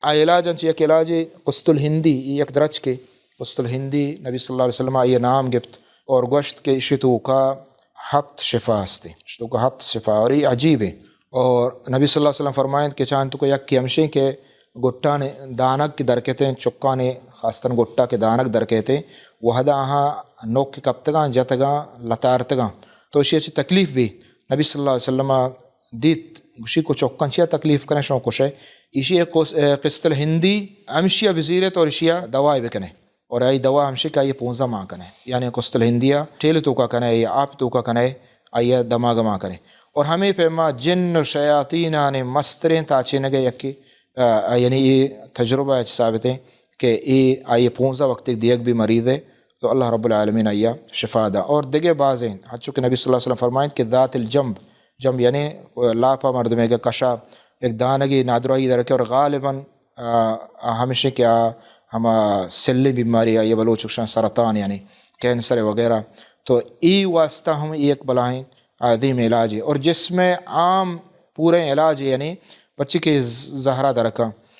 آ علاج انچ یک علاجے قسط الہندی، اے یک درچکے، قسط الہندی نبی صلی اللہ علیہ وسلم آئی نام گپت اور گوشت کہ اشی توکا ہپت شفا ہستے، اشی توکا ہپت شفا، اور اے عجیب ہے۔ اور نبی صلی اللہ علیہ وسلم فرمائند کہ چاہن توکا یک کہ ہمشیں کہ گٹان دانگ کہ درکتے، چکان خاصتاً گٹا کہ دانگ درکتے، وہدا آہاں نوک کپتگاں، جتگاں، لتارتگاں، تو اشی چی تکلیف بھی۔ نبی صلی اللہ علیہ وسلم دیت، گوشی کو چکاں چیا تکلیف کنے، شما کشے؟ ایشی قس-، اے، قسط الہندی ہمشیا بزیرے تو ایشیا دوائی بکنے۔ اور آئی دوا ہمشی کہ آئی پونزہ ماہ کنے، یعنی قسط الہندیا ٹیل توکا کنے یا آپ توکا کنے، آئی دماغ ماہ کنے۔ اور ہمیں پیما جن و شیاطینان مستریں تاچینگے یکی، آ، یعنی اے تجربہ اچ ثابت ہے کہ اے آئی پونزہ وقت دیگ بھی مریض ہے تو اللہ رب العالمین آئی شفا دا۔ اور دگہ بازیں، ہنچو کہ نبی صلی اللہ علیہ وسلم فرمائند کہ ذات الجنب، جنب یعنی لاپا مردمے کہ کشا یک دانگی نادراہی درکے اور غالباً، آ، آ ہمشیں کہ آ ہما سلیں بیماری آئی بلوچ گوشاں سرطان یعنی کینسر وغیرہ، تو ای واسطہ ہم یک بلاہیں عظیم علاج ہے اور جسم عام پوریں علاج ہے، یعنی پرچی کہ زہرا درکاں